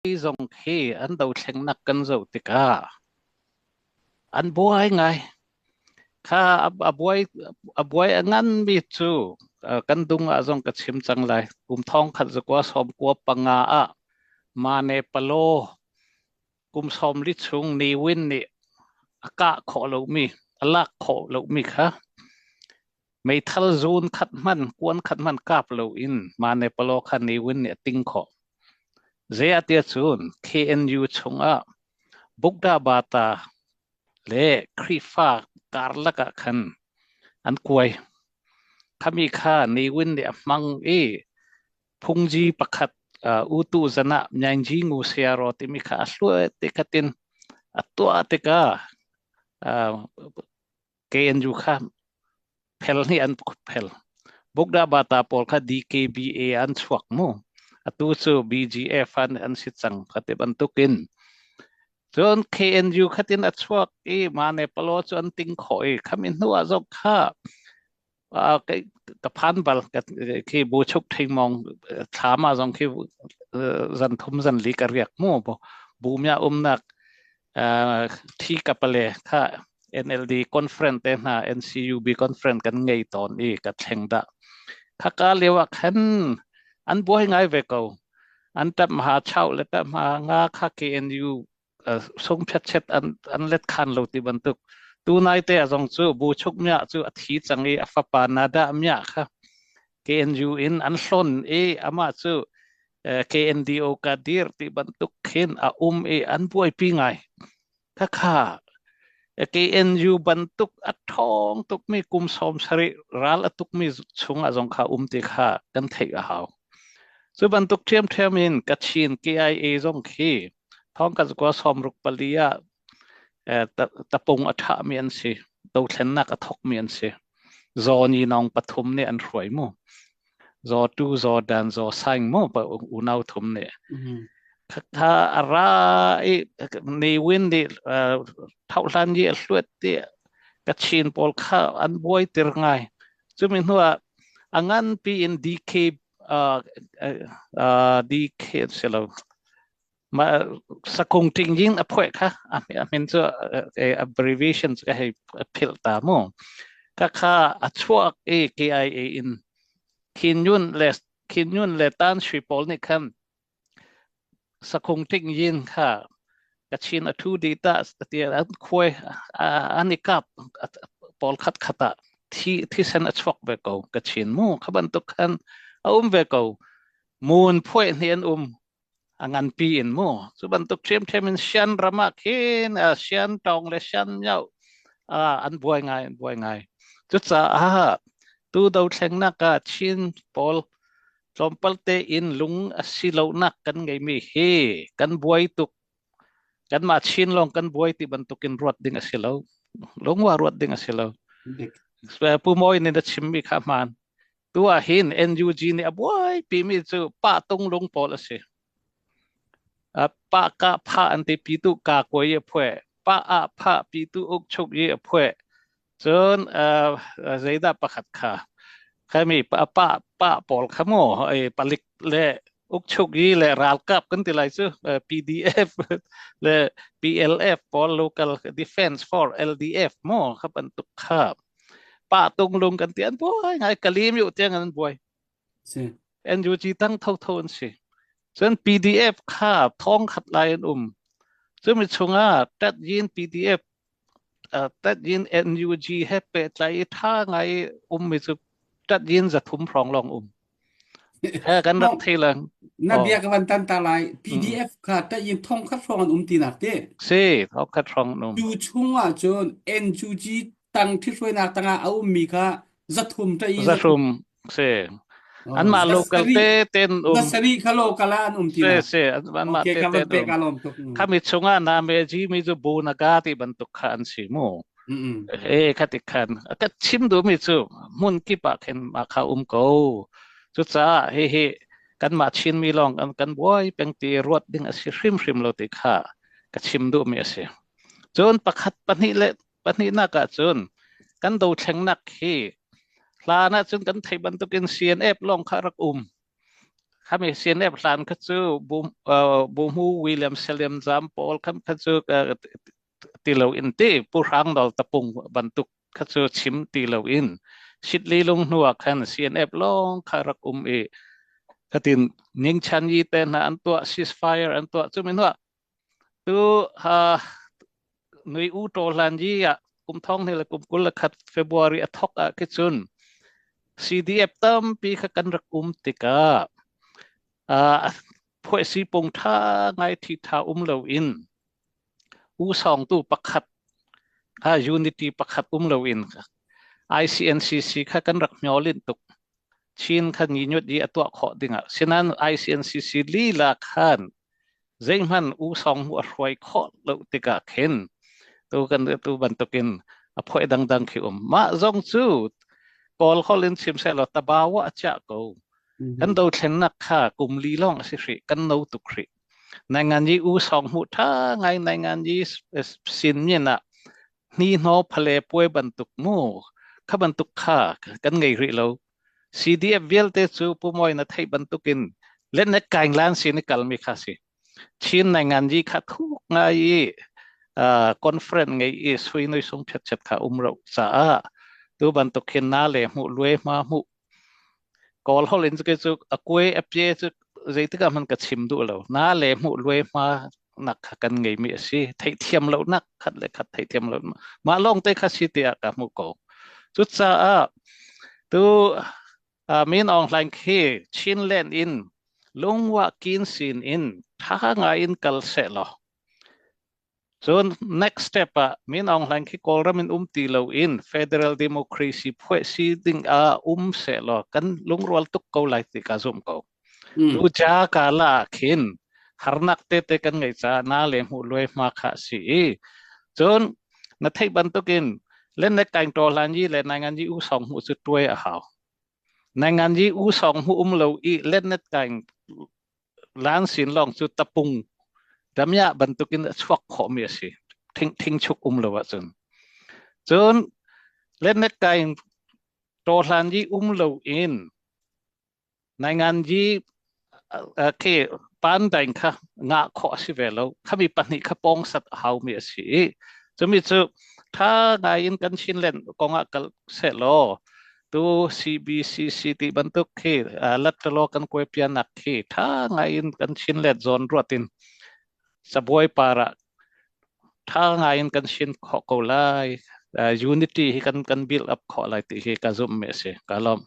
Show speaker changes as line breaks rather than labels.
Zong khi an dothlengnak kan zoh tikah an buai ngai. Kha a buai a buai a nganmi cu kan dung ah zong ka chim cang lai. Kum thong khat zakua sawm kua panga ah Mane Palo kum sawm li chung Ni Win nih a kah khawh lomi a lak khawh lomi kha meithal zun khat hman kuan khat hman kap loin Mane Palo kha Ni Win nih a ting khawh. Zei ah tiah cun KNU chungah Bukda Bata le Khrihfa karlak ah khan an kuai. Khami kha Ne Win nih a hmang i phungji pakhat utu zan ah Myaingyi Ngu Sayaraw timi kha a hluai te khatin a tuah tikah KNU kha phel nih an phel. Bukda Bata pawl kha DKBA an chuak mu. Atu cu BGF an an si cang kha ti bantukin. Cun KNU khatin a chuak i Mane Palo cu an ting khawh i khami hnu ah zong kha ka phan bal khi bu chuk thingmong thlam ah zong khi zan thum zan li ka riak mu bu mya umnak thi kapale kha NLD conference te hna NCUB conference kan ngei tawn i ka thleng dah khaka lio ah khan an buai ngai ve ko an tap ma chau le tap ma nga kha KNU sung phet an an let khan lo ti bantuk tu nai te azong cu bu chuk mya cu a thi cang i a fapa nada mya kha KNU in an hlon i amah cu KNDO ka dir ti bantuk khin a um i an buaipi ngai khakha KNU bantuk a ṭhawng tukmi kum sawm sarih ral a tukmi chungah zong kha um ti kha kan theih a hau. Cu bantuk ṭhiamṭhiam in Kachin KIA zong khi thong ka zakua sawm ruk pali ah tapung a ṭhahmi an si. Dothlennak a thawkmi an si. Zaw ni nong pathum nih an hruai mu. Zaw tu, zaw dan, zaw saing mu pa unau thum nih. Kha a ra i Ne Win nih thohlan i a hluat ti Kachin pawl kha an buai tir ngai. Cumi hnu ah a nganpi in DK DK si lo ma sakung ting yin a phuai kha a min cu abbreviation cu ka hei philh ta mu ka kha a chuak i KIA in Khin Nyunt le Khin Nyunt le Tan Sui pawl nih khan sakung ting yin kha Kachin a thu di ta ti an khuai an i kap pawl khat khat ah thi thisen a chuak ve ko Kachin mu kha bantuk khan a um ve ko mun phuai hni an um a nganpi in mu cu bantuk ṭhiamṭhiam in Shan ram ah khin Shan tawng le Shan myo an buai ngai an buai ngai cucaah tu dothlengnak ah Chin pawl tlawmpal te in lung a si lonak kan ngeimi hi kan buai tuk kanmah Chin lawng kan buai ti bantukin ruat ding a si lo lungwa ruat ding a si lo Pu Mawi nih na chimmi kha hmaan Tu ah hin NUG nih a buaipi mi cu pa tung lung pawl a si. Pa ka pha an ti pi tu ka kuai a phue. Pa a pha pi tu uk chuk i a phue. Cun zeidah pakhat kha khami pa pa pa pawl kha mu palik le ukchuk i le ralkap kan ti lai cu PDF le PLF pawl local defense for LDF mu kha bantuk kha pa tung lung kan ti an buai ngai kalim yu tiang an buai
si
NUG tang tho tho an si cun PDF kha thong khat lai an um cumi chungah tat yin PDF tat yin NUG he pehtlai i tha ngai um mi cu tat yin zathum hrawng lawng um he kan rak thei lang
na bia ka van tan ta lai PDF kha ta yin thong khat hrawng an um ti nak te
si thong khat hrawng an um
cu chung ah cun NUG tang ṭhithruainak tangah a ummi kha zathum ta i
zathum si anmah local te ten um
zasari kha local ah an um ti
si si anmah te ten um khami chungah na me ji mi cu bu na ga ti bantuk kha an si mu e khati khan ka chim du mi cu hmun kip ah khin ma kha um ko cucaah hi hi kanmah Chin mi lawng kan kan buai peng ti ruat ding a si hrimhrim lo ti kha ka chim duh mi a si cun pakhat pahnih le Pahnihnak ahcun kan dothlengnak hi hlan ahcun kan theih bantukin CNF lawng kha rak um. Khami CNF hlan kha cu Buhmu William Salim Zam pawl kha kha cu ti lo in ti Pu Hrang Nawl tapung bantuk kha cu chim ti lo in Sitli lung hnu ah khan CNF lawng kha rak um i khatin Ningchan yi te hna an tuah ceasefire an tuah cu min hnuah Tu nui u ṭaw hlan yi ah kum thong hnih le kum 21 February a thok ah khi cun CDF tampi kha kan rak um tikah phuaisi pung ṭha ngai thi ṭha um lo in u sawngtu pakhat kha unity pakhat um lo in ICNCC kha kan rak hniolin tuk. Chin kha nginyut i a tuah khawh dingah sinan ICNCC lila khan zeihmanh u song mu a hruai khawh lo tikah khin tu kan tu bantukin a phoi dangdang khi um mah zong cu kawl hol in chim seh law tabawa a chiah ko kan dothlennak kha kum li lawng a si hrih kan no tuk hrih nai ngan yi u song mu tha ngai nai ngan yi sin min ah hni hno phale puai bantuk mu kha bantuk kha kan ngei rih lo CDF vialte cu pumawi na theih bantukin letnet kaing lan sin i kalmi kha si. Chin nai ngan yi kha thuk ngai i conference ngei i sui nui sung phet chet kha um ro caah tu bantuk hin na le hmuh lue hma hmuh Kawl holh in cu a kuai a pye cu zeitik ah hmanh ka chim duh lo. Na le hmuh luai hma nak kha kan ngeimi a si. Theihthiam lo nak khat le khat theihthiam lo. Mah lawng te kha si tiah ka hmuh ko. Cucaah tu Min Aung Hlaing khi Chinland in lungwa kin sin in tha ngai in kal seh law Cun next step ah Min Aung Hlaing khi Kawlram in um ti loin federal democracy phuai si ding ah um sehlaw kan lungrual tuk ko lai ti ka zumh ko. Tu ca ka la ah khin harnak tete kan ngeih caah na le hmuh luai hma kha si i cun na theih bantukin len ne kaing ṭaw hlan yi le nai ngan yi u song hmuh cu tuai a hau. Nai ngan yi u song hmuh um lo i len net kaing Lang sin lawng cu tapung damiah bantukin a chuak khawhmi a si. Thing thingchuk um lo ahcun. Cun letnet kai tawhlan i um lo in nainganji khi pandaing kha ngah khawh a si ve lo. Khami pahnih kha pawngsat a haumi a si i cumi cu tha ngai in kan Chinland kongah kal sehlaw Tu CBCC ti bantuk khi lattalaw kan kuaipianak khi tha ngai in kan Chinlet zawn ruat in cabuai par ah tha ngai in kan chin khawh ko lai. Unity hi kan kan build up khawh lai ti hi ka zumh mi a si. Ka lawm.